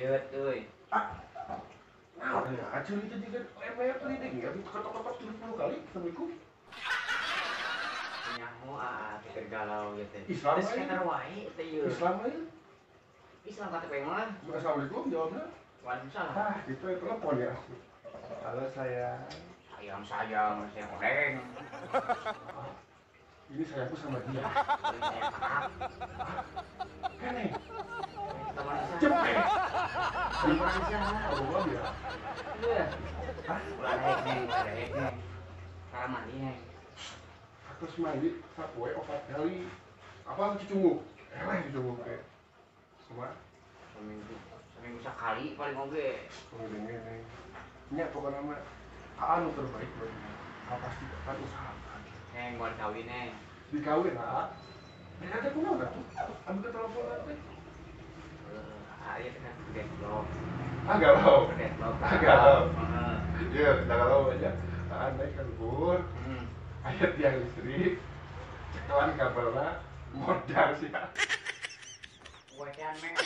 Rieut euy. Ah, naon ya, acil itu juga lemer tadi deh, nggak ketok-ketok 70 kali seminggu. Nyaho ah, pikir galau gitu. Islam Terus aja. keter wae teh ieu. Islam aja. Islam KTP mah. Assalamualaikum jawabnya. Waalaikumsalam. Ah, itu ya telepon ya. Halo sayang. Sayang sayang, sayang odeng. Ini sayangku sama dia. Sayang maaf. Kene, Teman saya. cepet. Teman saya. Oh, ya. Iya. Hah? Ulah daek neng, ulah daek neng. Cara mandi neng. Terus mandi sapoe 4 kali. Apa cucunguk? Eleh cucunguk teh. Semua Seminggu sekali paling oge. ngene neng. Nya pokoknya mah anu terbaik buat dia. Ah, pasti akan usahakan. Neng mau dikawin neng. Dikawin ah. Mereka teh kunaon atuh? Ambil ke telepon teh. Ah, iya kan deadlock. Ah galau. Deadlock. Ah galau. Heeh. Iya, kita galau aja. Ah naik ke luhur. Hmm. Aya tiang listrik. Cekelan kabelna modal sih. Wekean meh.